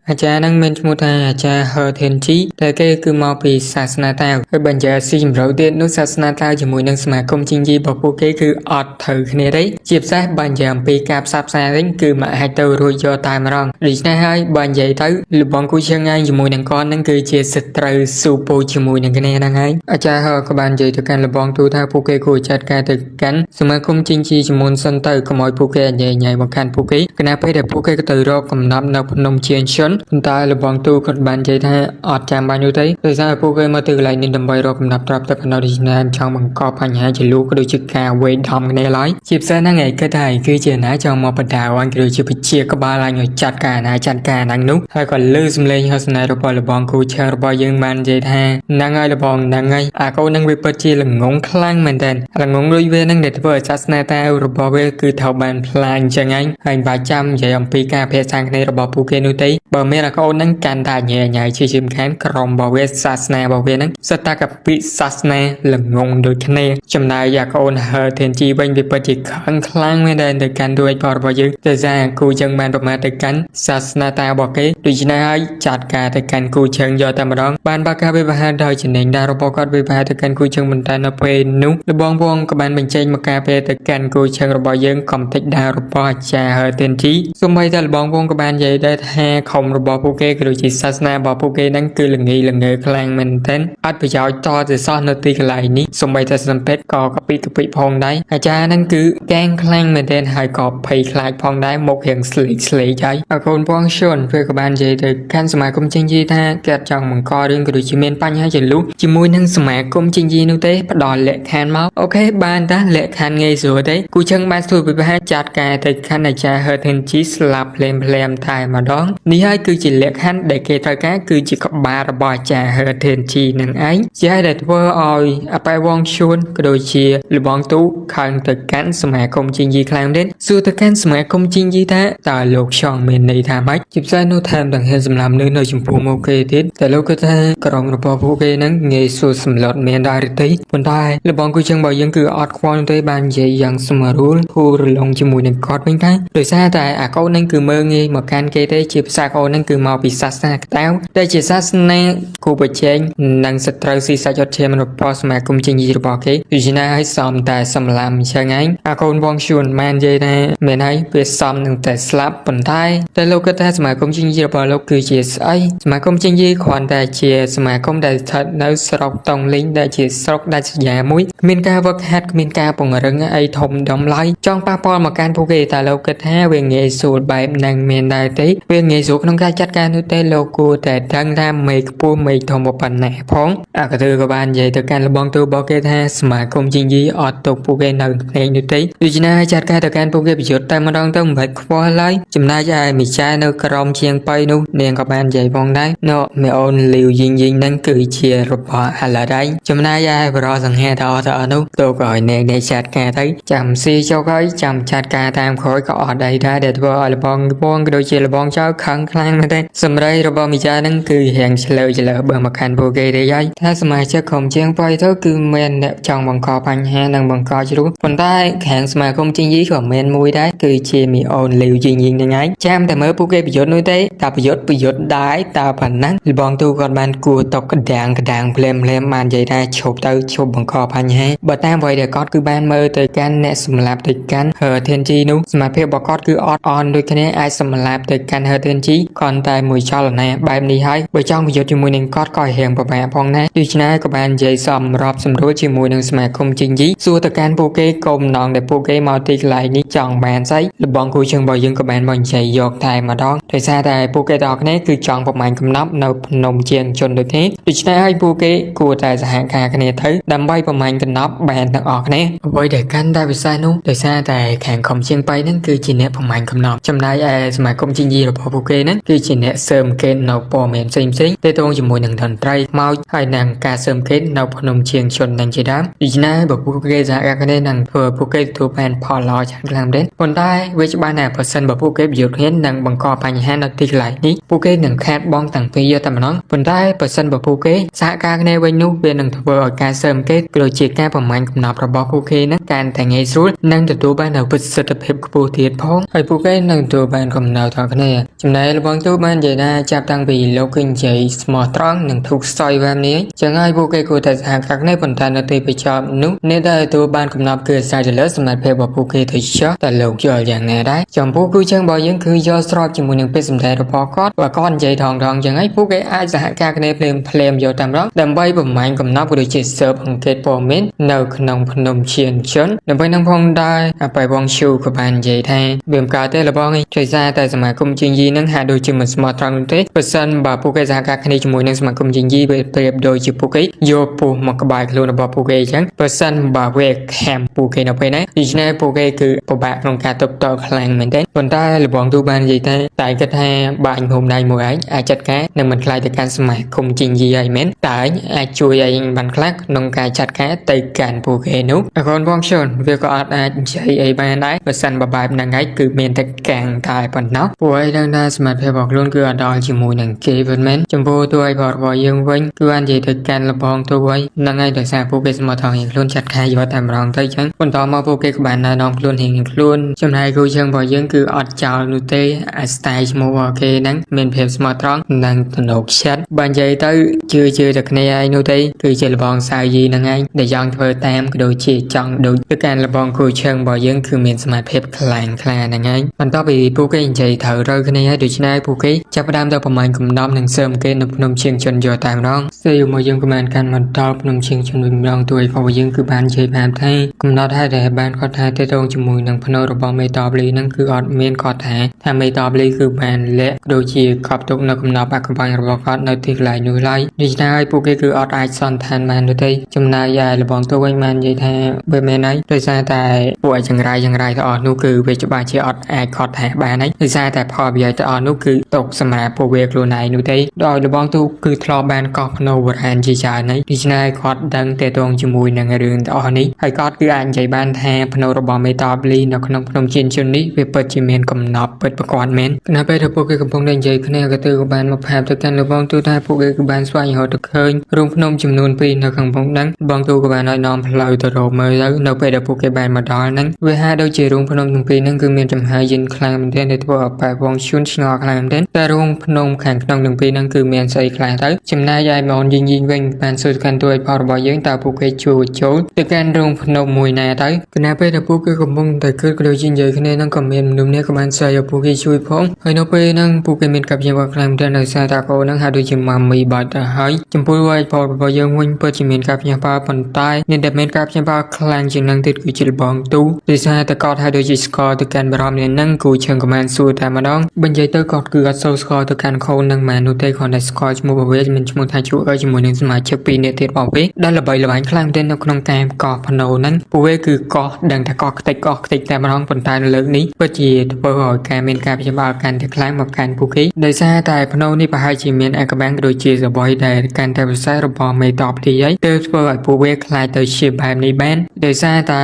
Speaker 1: ាអាចារ្យនឹងមានឈ្មោះថាអាចារ្យហឺធៀនជីតែគេគឺមកពីសាសនាតាវហើយបញ្ជាស៊ីជម្រៅទៀតនោះសាសនាតាវជាមួយនឹងសមាគមជាងយីរបស់ពួកគេគឺអត់ត្រូវគ្នាទេជាពិសេសបញ្ជាអំពីការផ្សះផ្សាវិញគឺមិនអាចទៅរួចយកតែម្ដងដូច្នេះហើយបើនិយាយទៅលបងគូជើងឯងជាមួយនឹងកននឹងគឺជាសត្រូវស៊ូពូជាមួយនឹងគ្នាហ្នឹងហើយអាចារ្យហឺក៏បាននិយាយទៅកាន់លបងទូថាពួកគេគួរចាត់ការទៅកាន់សមាគមជីងជីចំនួនសិនទៅកុំឲ្យពួកគេញ៉ៃញ៉ៃមកកាន់ពួកគេគណៈពេលដែលពួកគេក៏ទៅរកកំណត់នៅភ្នំជាងឈុនប៉ុន្តែលបងទូក៏បាននិយាយថាអត់ចាំបាច់នោះទេដោយសារពួកគេមកទៅកន្លែងនេះដើម្បីរកកំណត់ត្រាប់តែប៉ុណ្ណោះដូច្នេះចង់បង្កបញ្ហាជាលូក៏ដូចជាការវេដំគ្នាឡើយជាពិសេសហ្នឹងឯងគិតថាគឺជាណាចង់មកបដាអញក៏ដូចជាពជាក្បាលអញឲ្យចាត់ការណាចាត់ការហ្នឹងនោះហើយក៏លឺសំឡេងហោសនារបស់លបងគូឆើរបស់យើងបាននិយាយថាហ្នឹងហើយលបងហ្នឹងហើយអាកូនហ្នឹងវាពិតជាល្ងងខ្លាំងមែនតើល្ងងដូចវាហ្នឹងដែលធ្វើឲ្យសាសនាតារបស់វាគឺត្រូវបានផ្លាញអញ្ចឹងឯងហើយមិនបាច់ចាំនិយាយអំពីការភាសាគ្នារបស់ពួកគេនោះទេបើមានអាកូនហ្នឹងកាន់តែញ៉ៃញ៉ៃជាជាមិនខានក្រុមរបស់វាសាសនារបស់វាហ្នឹងសិតតែកពិសាសនាល្ងងដូចគ្នាចំណែកអាកូនហឺធានជីវិញវាពិតជាខឹងខ្លាំងមែនតើទៅកាន់ទួយរបស់យើងតែសារគូចឹងបានប្រមាថទៅកាន់សាសនាតារបស់គេដូច្នេះហើយចាត់ការទៅកាន់គូជើងយកតែម្ដងបានបាក់ការវិវហាដោយចំណេញដែររបស់គាត់វិវហាទៅកាន់គូជើងមិនតែនៅពេលនោះលបងវងក៏បានបញ្ចេញមកការពេលទៅកាន់គូជើងរបស់យើងកំតិចដារបស់អាចារ្យហឺធានជីសូម្បីតែលបងវងក៏បាននិយាយដែរថាខំរបស់ពួកគេក៏ដូចជាសាសនារបស់ពួកគេហ្នឹងគឺល្ងីល្ងើខ្លាំងមែនទែនអត់ប្រយោជន៍តទៅសោះនៅទីកន្លែងនេះសូម្បីតែសំពេតក៏កពីកពីផងដែរអាចារ្យហ្នឹងគឺកេងខ្លាំងមែនទែនហើយក៏ភ័យខ្លាចផងដែរមករៀងស្លេកស្លេកហើយអកូនបងឈុនវាក៏បាននិយាយទៅកាន់សមាគមចិញ្ជីថាគេអត់ចង់បង្ករឿងក៏ដូចជាមានបញ្ហាចលុះជាមួយនឹងសមាគមចិញ្ជីនោះទេផ្ដល់លក្ខខណ្ឌមកអូខេបានតាលក្ខខណ្ឌងាយស្រួលទេគូជឹងបានស្ទួយវិបាកចាត់ការទៅកាន់អាចារ្យហឺធិនជីស្លាប់ភ្លាមភ្លាមតែម្ដងនេះហើយគឺជាលក្ខខណ្ឌដែលគេត្រូវការគឺជាក្បាលរបស់អាចារ្យហឺធិនជីនឹងឯងជាហើយដែលធ្វើឲ្យអប៉ែវងឈួនក៏ដូចជាលបងទូខឹងទៅកាន់សមាគមជីងយីខ្លាំងមែនសួរទៅកាន់សមាគមជីងយីថាតើលោកចង់មានន័យថាម៉េចជាពិសេសនោះថែមទាំងហ៊ានសម្លាប់នៅចំពោះមុខគេទៀតតែលោកគិតថាក្រុមរបស់ពួកគេហ្នឹងងាយស្រួលសម្លុតមានដែរឬទេប៉ុន្តែលបងគូជឹងរបស់យើងគឺអត់ខ្វល់នោះទេបាននិយាយយ៉ាងស្រួលធូររលុងជាមួយនឹងគាត់វិញថាដោយសារតែអាកូនហ្នឹងគឺមើងងាយមកកាន់គេទេជាភាសាកូនហ្នឹងគឺមកពីសាសនាកតាវដែលជាសាសនាគូប្រជែងនិងសត្រូវស៊ីសាច់អត់ឈាមរបស់សមាគមជីងយីរបស់គេដូច្នេះហើយសមតែសម្លាប់អញ្ចឹងឯងអាកូនវងឈួនបាននិយាយថាមែនហើយវាសមនឹងតែស្លាប់ប៉ុន្តែតែលោកគិតថាសមាគម គមជីងយីរបស់លោកគឺជាស្អីសមាគមជីងយីគ្រាន់តែជាសមាគមដែលស្ថិតនៅស្រុកតុងលីងដែលជាស្រុកដាច់ស្រយាលមួយគ្មានការវឹកហាត់គ្មានការពង្រឹងអីធំដុំឡើយចង់ប៉ះពាល់មកកាន់ពួកគេតែលោកគិតថាវាងាយស្រួលបែបហ្នឹងមានដែរទេវាងាយស្រួលក្នុងការចាត់ការនោះទេលោកគួរតែដឹងថាមេខ្ពស់មេធំប៉ុណ្ណាផងអាកទឺក៏បាននិយាយទៅកាន់លបងទូរបស់គេថាសមាគមជីងយីអត់ទុកពួកគេនៅភ្នែកនោះទេដូច្នេះចាត់ការទៅកាន់ពួកគេប្រយុទ្ធតែម្ដងទៅមិនបាច់ខ្វល់ឡើយចំណែកឯមីចានៅក្រមជាងបៃនោះនាងក៏បាននិយាយផងដែរណូមេអូនលីវយីងយីងហ្នឹងគឺជារបស់អាឡាដៃចំណែកឯបរោះសង្ហាតអស់ទៅអស់នោះទៅក៏ឲ្យនាងនេះចាត់ការទៅចាំស៊ីចុកហើយចាំចាត់ការតាមក្រោយក៏អត់ដីដែរដែលធ្វើឲ្យលបងពងក៏ដូចជាលបងចៅខឹងខ្លាំងមែនទេសម្រីរបស់មីចាហ្នឹងគឺរៀងឆ្លើឆ្លើបើមកកាន់ពួកគេទេហើយថាសមាជិកក្រុមជាងបៃទៅគឺមានអ្នកចង់បង្កបញ្ហានិងបង្កជ្រុះប៉ុន្តែខាងសមាគមជីងយីក៏មានមួយដែរគឺជាមីអូនលីវយីងយីងហ្នឹងឯងចាំតែមើលពួកគេប្រយុទ្ធនោះទេតែប្រយុទ្ធប្រយុទ្ធដែរតើប៉ុណ្ណឹងលបងទូគាត់បានគួរតុកក្តាំងក្តាំងភ្លាមភ្លាមបាននិយាយថាឈប់ទៅឈប់បង្កបញ្ហាបើតាមអ្វីដែលគាត់គឺបានមើលទៅកាន់អ្នកសម្លាប់ទៅកាន់ហឺធានជីនោះសមាភិបរបស់គាត់គឺអត់អន់ដូចគ្នាអាចសម្លាប់ទៅកាន់ហឺធានជីគ្រាន់តែមួយចលនាបែបនេះហើយបើចង់ប្រយុទ្ធជាមួយនឹងគាត់ក៏រៀងពិបាកផងដែរដូច្នេះក៏បាននិយាយសមរបសម្រួលជាមួយនឹងសមាគមជីងយីសួរទៅកាន់ពួកគេកុំណងដែលពួកគេមកទីកន្លែងនេះចង់បានស្អីលបងគូជើងរបស់យើងក៏បានមកនិយាយយកតែម្ដងដោយសារតែពួកគេទាំងអស់គ្នាគឺចង់ប្រមាញកំណប់នៅភ្នំជាងជនដូចនេះដូច្នេះហើយពួកគេគួរតែសហការគ្នាទៅដើម្បីប្រមាញកំណប់បានទាំងអស់គ្នាអ្វីដែលកាន់តែពិសេសនោះដោយសារតែខាងខំជាងបៃហ្នឹងគឺជាអ្នកប្រមាញកំណប់ចំណែកឯសមាគមជីងយីរបស់ពួកគេហ្នឹងគឺជាអ្នកសើមគេនៅព័ត៌មានផ្សេងផ្សេងៗទាក់ទងជាមួយនឹងតន្ត្រីខ្មោចហើយនឹងការសើមគេនៅភ្នំជាងជននឹងជាដើមដូច្នេះបើពួកគេសហការគ្នានឹងធ្វើពួកគេទទួលបានផលល្អច្រើនខ្លាំងមែនទែនប៉ុន្តែវាច្បាស់ណាស់បើសិនបើពួកគេប្រយុទ្ធគ្នានឹងបង្កបញ្ហានៅទីកន្លែងនេះពួកគេនឹងខាតបង់តាំងពីយកតែម្ដងប៉ុន្តែបើសិនបើពួកគេសហការគ្នាវិញនោះវានឹងធ្វើឲ្យការសើមគេក៏ដូចជាការប្រមាញកំណត់របស់ពួកគេនឹងកាន់តែងាយស្រួលនិងទទួលបាននូវប្រសិទ្ធភាពខ្ពស់ទៀតផងហើយពួកគេនឹងទទួលបានកំណៅទាំងគ្នាចំណែកលបងទូបាននិយាយថាចាប់តាំងពីលោកគឺនិយាយស្មោះត្រង់និងធូកស្ទយបែបនេះចឹងហើយពួកគេគួរតែសហការគ្នាប៉ុន្តែនៅទីបញ្ចប់នោះអ្នកដែលទទួលបានកំណត់គឺអាស្រ័យទៅលើសមត្ថភាពរបស់ពួកគេទៅចុះតែលោកយល់យ៉ាងណាដែរចំពោះគូជើងរបស់យើងគឺយល់ស្របជាមួយនឹងពេលសម្ដែងរបស់គាត់បើគាត់និយាយថងថងចឹងហើយពួកគេអាចសហការគ្នាភ្លាមភ្លាមយកតែម្ដងដើម្បីប្រមាញកំណត់ក៏ដូចជាស៊ើបអង្កេតព័ត៌មាននៅក្នុងភ្នំឈៀនជនដើម្បីនឹងផងដែរអបៃវងឈូក៏បាននិយាយថាវាមិនកើតទេលបងឯងដោយសារតែសមាគមជីងយីនឹងហាក់ដូចជាមិនស្មោះត្រង់នោះទេបើសិនបើពួកគេសហការគ្នាជាមួយនឹងសមាគមជីងយីវាប្រៀបដូចជាពួកគេយកពោះមកក្បែរខ្លួនរបស់ពួកគេអញ្ចឹងបើសិនបើវាខាំពួកគេនៅពេលណាដូច្នេះពួកគេគឺពិបាកក្នុងការទប់ទល់ខ្លាំងមែនទែនប៉ុន្តែលបងទូបាននិយាយថាតែគិតថាបើអញហុំដៃមួយឯងអាចចាត់ការនឹងមិនខ្លាចទៅកាន់សមាគមជីងយីហើយមែនតើឯងអាចជួយឯងបានខ្លះក្នុងការចាត់ការទៅកាន់ពួកគេនោះអរគុណបងជូនវាក៏អត់អាចនិយាយអីបានដែរបើសិនបើបែបហ្នឹងឯងគឺមានតែកាំងតែប៉ុណ្ណោះពួកឯងដឹងថាសមត្ថភាពរបស់ខ្លួនគឺអត់ដល់ជាមួយនឹងគេវិញមែនចំពោះតួឯងរបស់យើងវិញគឺបាននិយាយទៅកាន់លបងទូឯងហ្នឹងឯងដោយសារពួកគេសមត្ថភាពខ្លួនចាត់ការយកតែម្ដងទៅចឹងបន្តមកពួកគេក៏បានណែនាំខ្លួនរៀងៗខ្លួនចំណែកគូជើងរបស់យើងគឺអត់ចោលនោះទេអាស្ទាយឈ្មោះរបស់គេហ្នឹងមានភាពស្មោះត្រង់និងទំនុកចិត្តបើនិយាយទៅជឿជឿតែគ្នាឯងនោះទេគឺជាលបងសាវយីហ្នឹងឯងដែលចង់ធ្វើតាមក៏ដូចជាចង់ដូចទៅកាន់លបងគូជើងរបស់យើងគឺមានសមត្ថភាពខ្លាំងក្លាហ្នឹងឯងបន្ទាប់ពីពួកគេនិយាយត្រូវរើគ្នាហើយដូច្នេះពួកគេចាប់ផ្ដើមទៅប្រមាញកំណប់និងសើមគេនៅភ្នំឈៀងជនយកតែម្ដងស្រីមកយើងក៏បានកាន់មកដល់ភ្នំឈៀងជនវិញម្ដងទួយរបស់យើងគឺបាននិយាយបានថាកំណត់ហើយដែលបានគាត់ថាទាក់ទងជាមួយនឹងភ្នំរបស់មេតបលីហ្នឹងគឺអត់មានគាត់ថាថាមេតបលីគឺបានលាក់ដូចជាកប់ទុកនៅកំណប់អាកំបាំងរបស់គាត់នៅទីកន្លែងនោះឡើយដូច្នេះហើយពួកគេគឺអត់អាចសន្និដ្ឋានបាននោះទេចំណែកឯលបងទូវិញបាននិយាយថាវាមែនហើយដោយសារតែពួកឯចង្រៃចង្រៃទាំងអស់នោះគឺវាច្បាស់ជាអត់អាចគាត់ថាបានហើយដោយសារតែផលប្រយោជន៍ទាំងអស់នោះគឺຕົកសម្រាប់ពួកវាខ្លួនឯងនោះទេដោយលបងទូគឺធ្លាប់បានកោះភ្នំបុរាណជាច្រើនហើយដូច្នេះគាត់ដឹងទាក់ទងជាមួយនឹងរឿងទាំងអស់នេះហើយគាត់គឺអាចនិយាយបានថាភ្នំរបស់មេតបលីនៅក្នុងភ្នំជានជននេះវាពិតជាមានកំណប់ពិតប្រាកដមែនខណៈពេលដែលពួកគេកំពុងតែនិយាយគ្នាក៏ទៅក៏បានមកប្រាប់ទៅកាន់លបងទូថាពួកគេគឺបានស្វែងរកទៅឃើញរូងភ្នំចំនួន2នៅខាងមុខហ្នឹងបងទូក៏បានឲ្យនាំផ្លូវទៅរកមើលទៅនៅពេលដែលពួកគេបានមកដល់ហ្នឹងវាហាក់ដូចជារូងភ្នំទាំងពីរហ្នឹងគឺមានចំហាយយិនខ្លាំងមែនទែនដែលធ្វើឲ្យប៉ែវងឈួនឆ្ងល់ខ្លាំងមែនទែនតែរូងភ្នំខាងក្នុងទាំងពីរហ្នឹងគឺមានស្អីខ្លះទៅចំណែកឯម៉ូ នយីងយីងវិញបានសួរទៅកាន់តួឯកផលរបស់យើងតើពួកគេជួចូលទៅកាន់រោងភ្នំមួយណាទៅគណៈពេលដែលពួកគេកំពុងតែគិតក៏ដូចជានិយាយគ្នានឹងក៏មានមនុស្សម្នាក់ក៏បានស្អីឲ្យពួកគេជួយផងហើយនៅពេលហ្នឹងពួកគេមានការព្យាបាលខ្លាំងមែនទែនដោយសារតាកូនហ្នឹងហាក់ដូចជាម៉ាមីបាត់ទៅហើយចំពោះឯកផលរបស់យើងវិញពិតជាមានការព្យាបាលប៉ុន្តែអ្នកដែលមានការព្យាបាលខ្លាំងជាងនឹងទៀតគឺជាលបងទូដោយសារតែគាត់ហាក់ដូចជាស្គាល់ទៅកាន់បារម្ភនេះហ្នឹងគូឈឹងក៏បានសួរតែម្ដងបើនិយាយទៅគាត់គឺអត់សូវស្គាល់ទៅកាន់ខូននឹងម៉ែនោះទេគ្រាន់តែស្គាល់ឈ្មោះរបស់វាមានឈ្មោះថាជួអើជាមួយនឹងសមាជិកពីរនាក់ទៀតរបស់វាដែលល្បីល្បាញខ្លាំងមែនទែននៅក្នុងការកោះភ្នោហ្នឹងពួកវាគឺកោះដឹងថាកោះខ្ទេចកោះខ្ទេចតែម្ដងប៉ុន្តែនៅលើកនេះពិតជាធ្វើឲ្យការមានការព្យាបាលកាន់តែខ្លាំងមកកាន់ពួកគេដោយសារតែភ្នោនេះប្រហែលជាមានអាកបាំងក៏ដូចជាសបយដែលកាន់តែពិសេសរបស់មេតបទីហើយទើបធ្វើឲ្យពួកវាខ្លាចទៅជាបែបនេះបានដោយសារត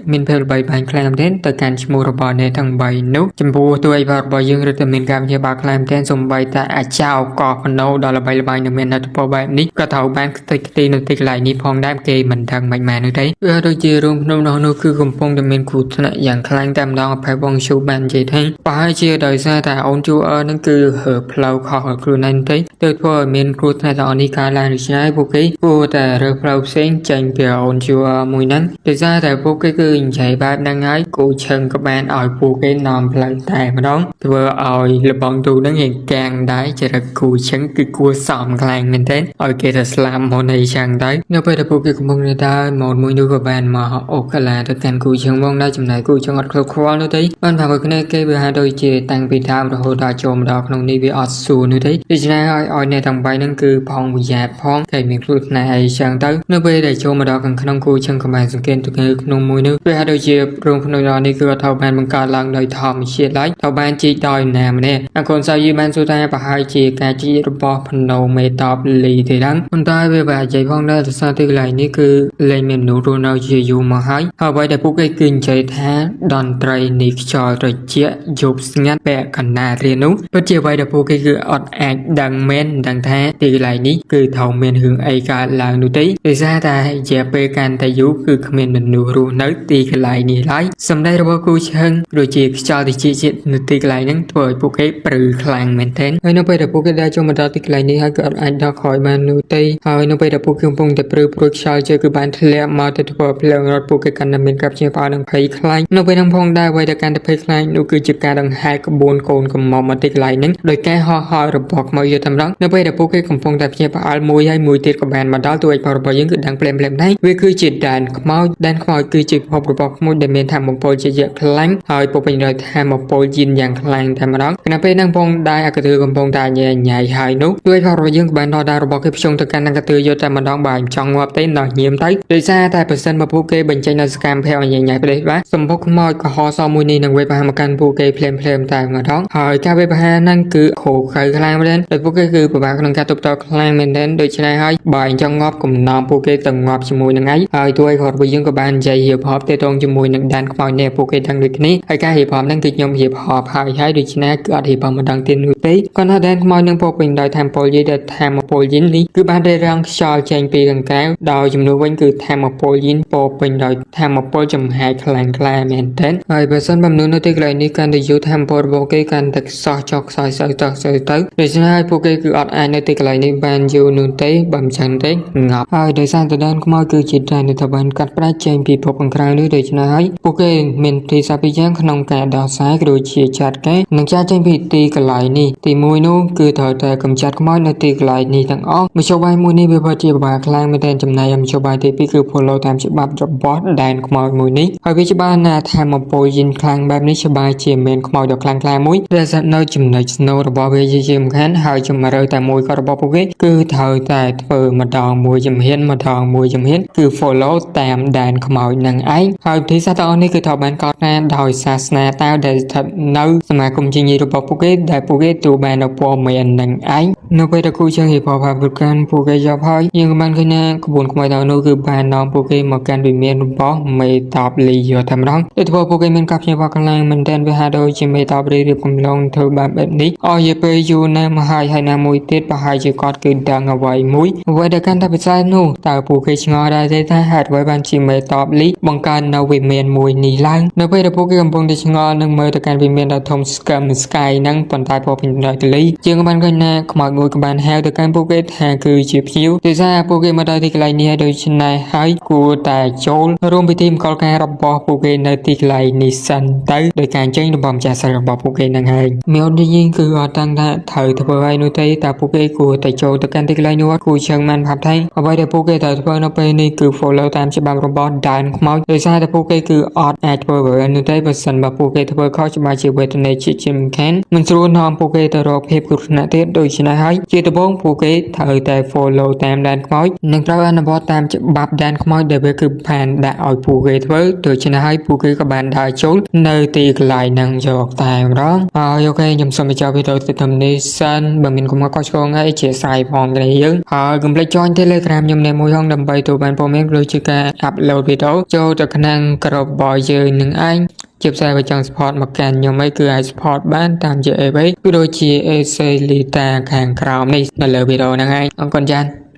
Speaker 1: ែមានភាពល្បីល្បាញខ្លាំងមែនទែនទៅកាន់ឈ្មោះរបស់អ្នកទាំង3នោះចំពោះតួឯករបស់យើងរឹតតែមានការព្យាបាលខ្លាំងមែនទែនសូម្បីតែអាចោកោះភ្នោដ៏ល្បីល្បាញនឹងមានលទ្ធផលបែបនេះក៏ត្រូវបានខ្ទេចខ្ទីនៅទីកន្លែងនេះផងដែរគេមិនដឹងមិនមែននោះទេវាដូចជារោងភ្នំនោះគឺកំពុងតែមានគ្រោះថ្នាក់យ៉ាងខ្លាំងតែម្ដងអភ័យបងជូបាននិយាយថាប្រហែលជាដោយសារតែអូនជូអឺនឹងគឺហើផ្លូវខុសឲ្យខ្លួនឯងទេទើបធ្វើឲ្យមានគ្រោះថ្នាក់ទាំងអស់នេះកើតឡើងដូច្នេះពួកគេគួរតែរើសផ្លូវផ្សេងចេញពីអូនជូអឺមួយហ្នឹងដោយសារតែពួកគេគឺនិយាយបែបហ្នឹងហើយគូឈឹងក៏បានឲ្យពួកគេនាំផ្លូវតែម្ដងធ្វើឲ្យលបងទូហ្នឹងរៀងកាំងដែរចរិតគូឈឹងគឺគួរសមខ្លាំងមែនទែនឲ្យគេទៅស្លាប់មកនៃចឹងទៅនៅពេលដែលពួកគេកំពុងនៅដើរម៉ូតមួយនោះក៏បានមកអូកាឡាទៅកាន់គូឈឹងមកដែរចំណែកគូឈឹងអត់ខ្វល់នោះទេបានប្រាប់ឲ្យគ្នាគេវាហាក់ដូចជាតាំងពីដើមរហូតដល់ចូលមកដល់ក្នុងនេះវាអត់សួរនោះទេដូច្នេះហើយឲ្យអ្នកទាំងបីហ្នឹងគឺផងវិញ្ញាផងគេមានគ្រោះថ្នាក់អីចឹងទៅនៅពេលដែលចូលមកដល់ខាងក្នុងគូឈឹងក៏បានសង្កេតទៅក្នុងមួយនោះវាហាក់ដូចជារោងភ្នំនេះគឺអត់ត្រូវបានបង្កើតឡើងដោយធម្មជាតិឡើយត្រូវបានជីកដោយណាម្នាក់អកូនសាយីបានសួរថាប្រហែលជាការជីករបស់ភ្នំមេតបលីទេដឹងប៉ុន្តែវាបែរនិយាយផងដែរដោយសារទីកន្លែងនេះគឺលែងមានមនុស្សរស់នៅជាយូរមកហើយហើយអ្វីដែលពួកគេគឺនិយាយថាតន្ត្រីនេះខ្យល់ត្រជាក់យប់ស្ងាត់ពាក់កណ្ដាលរៀននោះពិតជាអ្វីដែលពួកគេគឺអត់អាចដឹងមែនដឹងថាទីកន្លែងនេះគឺត្រូវមានរឿងអីកើតឡើងនោះទេដោយសារតែរយៈពេលកាន់តែយូរគឺគ្មានមនុស្សរស់នៅទីកន្លែងនេះឡើយសម្ដីរបស់គូឈឹងដូចជាខ្យល់ត្រជាក់ជាតិនៅទីកន្លែងហ្នឹងធ្វើឲ្យពួកគេព្រឺខ្លាំងមែនទែនហើយនៅពេលដែលពួកគេដើរចូលមកដល់ទីកន្លែងនេះហើយគឺអត់អាចដល់ក្រោយបាននោះទេហើយនៅពេលដែលពួកគេកំពុងតែព្រឺព្រួយខ្យល់ជើគឺបានធ្លាក់មកទៅធ្វើឲ្យភ្លើងរត់ពួកគេកាន់តែមានការព្យាបាលនិងភ័យខ្លាចនៅពេលហ្នឹងផងដែរអ្វីដែលកាន់តែភ័យខ្លាចនោះគឺជាការដង្ហែក្បួនកូនកំមុំមកទីកន្លែងហ្នឹងដោយការហោះហើររបស់ខ្មោចយកតែម្ដងនៅពេលដែលពួកគេកំពុងតែព្យាបាលមួយហើយមួយទៀតក៏បានមកដល់តួឯករបស់យើងគឺដឹងភ្លាមៗដែរវាគឺជាដែនខ្មោចដែនខ្មោចគឺជាភពរបស់ខ្មោចដែលមានធម៌ពលជាយៈខ្លាំងហើយពោពេញដោយធម៌ពលយិនយ៉ាងខ្លាំងតែម្ដងខណៈពេលហ្នឹងផងដែរអកទឺកំពុងតែញ៉ៃញ៉ៃហើយនោះតួឯករបស់យើងក៏បានដល់ដែររបស់គេភ្ជង់ទៅកាន់អកទឺយកតែម្ដងបើចង់ងាប់ទេដល់ញៀមទៅដោយសារតែប្រសិនបើពួកគេបញ្ចេញនៅសកម្មភាពញ៉ៃញ៉ៃប្រទេសបាទសម្ពុកខ្មោចក្រហមសមួយនេះនឹងវាយប្រហារមកកាន់ពួកគេភ្លាមៗតែម្ដងហើយការវាយប្រហារហ្នឹងគឺខូខើខ្លាំងមែនទែនដោយពួកគេគឺពិបាកក្នុងការទប់ទល់ខ្លាំងមែនទែនដូច្នេះហើយបើអញ្ចឹងងាប់កំណំពួកគេទៅងាប់ជាមួយនឹងឯងហើយតួឯករបស់យើងក៏បាននិយាយរៀបរាប់ទាក់ទងជាមួយនឹងដានខ្មោចនេះពួកគេដឹងដូចគ្នាហើយការរៀបរាប់ហ្នឹងគឺខ្ញុំរៀបរាប់ហើយហើយដូច្នេះគឺអត់រៀបរាប់ម្ដងទៀតនោះទេគាត់ថាដានខ្មោចនឹងពោពេញដោយធម៌ពលយីដែលធម៌ពលយិននេះគឺបានរារាំងខ្យល់ចេញពីកង្កែវដោយជំនួសវិញគឺធម៌ពលយិនពោពេញដោយធម៌ពលចំហាយខ្លាំងក្លាមែនទែនហើយបើសិនបើមនុស្សនៅទីកន្លែងនេះកាន់តែយូរធម៌ពលរបស់គេកាន់តែខ្សោះចុះខ្សោយសើទៅសើទៅដូច្នេះហើយពួកគេគឺអត់អាចនៅទីកន្លែងនេះបានយូរនោះទេបើមិនចឹងទេងាប់ហើយដោយសារតែដានខ្មោចគឺជាដែនដែលត្រូវបានកាត់ផ្ដាច់ចេញពីភពខាងក្រៅនេះដូច្នេះហើយពួកគេមានទីសាពីរយ៉ាងក្នុងការដោះស្រាយក៏ដូចជាចាត់ការនិងចាត់ចេញពីទីកន្លែងនេះទីមួយនោះគឺត្រូវតែកម្ចាត់ខ្មោចនៅទីកន្លែងនេះទាំងអស់មធ្យោបាយមួយនេះវាពិតជាពិបាកខ្លាំងមែនទែនចំណែកឯមធ្យោបាយទីពីរគឺ follow តាមច្បាប់របស់ដែនខ្មោចមួយនេះហើយវាច្បាស់ណាស់ថាមពលយិនខ្លាំងបែបនេះច្បាស់ជាមានខ្មោចដ៏ខ្លាំងក្លាមួយដែលស្ថិតនៅចំណុចស្នូលរបស់វាជាសំខាន់ហើយជំរឿតែមួយក៏របស់ពួកគេគឺត្រូវតែធ្វើម្ដងមួយជំហានម្ដងមួយជំហានគឺ follow តាមដែនខ្មោចនឹងឯងហើយវិធីសាស្ត្រទាំងអស់នេះគឺត្រូវបានកត់ត្រាដោយសាសនាតាវដែលស្ថិតនៅសមាគមជាញីរបស់ពួកគេដែលពួកគេទទួលបាននៅព័ត៌មាននឹងឯងនៅពេលដែលគូជើងហេផផាប្រកាន់ពួកគេចាប់ហើយយើងក៏បានឃើញថាក្បួនខ្មោចទាំងនោះគឺបាននាំពួកគេមកកាន់វិមានរបស់មេតបលីយកតែម្ដងដែលធ្វើពួកគេមានការភ្ញាក់ផ្អើលខ្លាំងមែនទែនវាហាក់ដូចជាមេតបលីរៀបកំឡុងធ្វើបែបនេះអស់រយៈពេលយូរណាស់មកហើយហើយណាមួយទៀតប្រហែលជាគាត់គឺដឹងអ្វីមួយអ្វីដែលកាន់តែពិសេសនោះតើពួកគេឆ្ងល់ដែរទេថាហេតុអ្វីបានជាមេតបលីបង្កើតនៅវិមានមួយនេះឡើងនៅពេលដែលពួកគេកំពុងតែឆ្ងល់នឹងមើលទៅកាន់វិមានដ៏ធំស្កឹមស្កាយហ្នឹងប៉ុន្តែពោពេញដោយទលីជាងក៏បានឃើញថាខ្មោចមួយក៏បានហៅទៅកាន់ពួកគេ ថាគឺជាភ្ញៀវដោយសារពួកគេមកដល់ទីកន្លែងនេះហើយដូច្នេះហើយគួរតែចូលរួមពិធីមង្គលការរបស់ពួកគេនៅទីកន្លែងនេះសិនទៅដោយការអញ្ជើញរបស់ម្ចាស់សិលរបស់ពួកគេនឹងឯងមាននេះយើងគឺអត់តាំងថាត្រូវធ្វើឲ្យនោះទេតើពួកគេគួរតែចូលទៅកាន់ទីកន្លែងនោះគូជើងបានប្រាប់ថាអ្វីដែលពួកគេត្រូវធ្វើនៅពេលនេះគឺ follow តាមច្បាប់របស់ដែនខ្មោចដោយសារតែពួកគេគឺអត់អាចធ្វើអ្វីនោះទេបើសិនបើពួកគេធ្វើខុសច្បាស់ជាវេទនាជាជាមិនខានមិនស្រួលនាំពួកគេទៅរកភាពគ្រោះថ្នាក់ទៀតដូច្នេះហើយជាដំបូងពួកគេត្រូវតែ follow តាមដែនខ្មោចនិងត្រូវអនុវត្តតាមច្បាប់ដែនខ្មោចដែលវាគឺបានដាក់ឲ្យពួកគេធ្វើដូច្នេះហើយពួកគេក៏បានដើរចូលនៅទីកន្លែងហ្នឹងយកតែម្ដងហើយ OK ខ្ញុំសូមបញ្ចប់វីដេអូទៅត្រឹមនេះសិនបើមានកំហុសខុសឆ្គងអីជាស្រ័យផងគ្នាយើងហើយកុំភ្លេច join Telegram ខ្ញុំនៅមួយហងដើម្បីទទួលបានព័ត៌មានដូចជាការ upload វីដេអូចូលទៅក្នុងក្រុមរបស់យើងនឹងឯងជាពិសេសបើចង់ support មកកាន់ខ្ញុំអីគឺអាច support បានតាមជា AV គឺដូចជា AC Lita ខាងក្រោមនេះនៅលើវីដេអូហ្នឹងឯងអរគុណចា៎។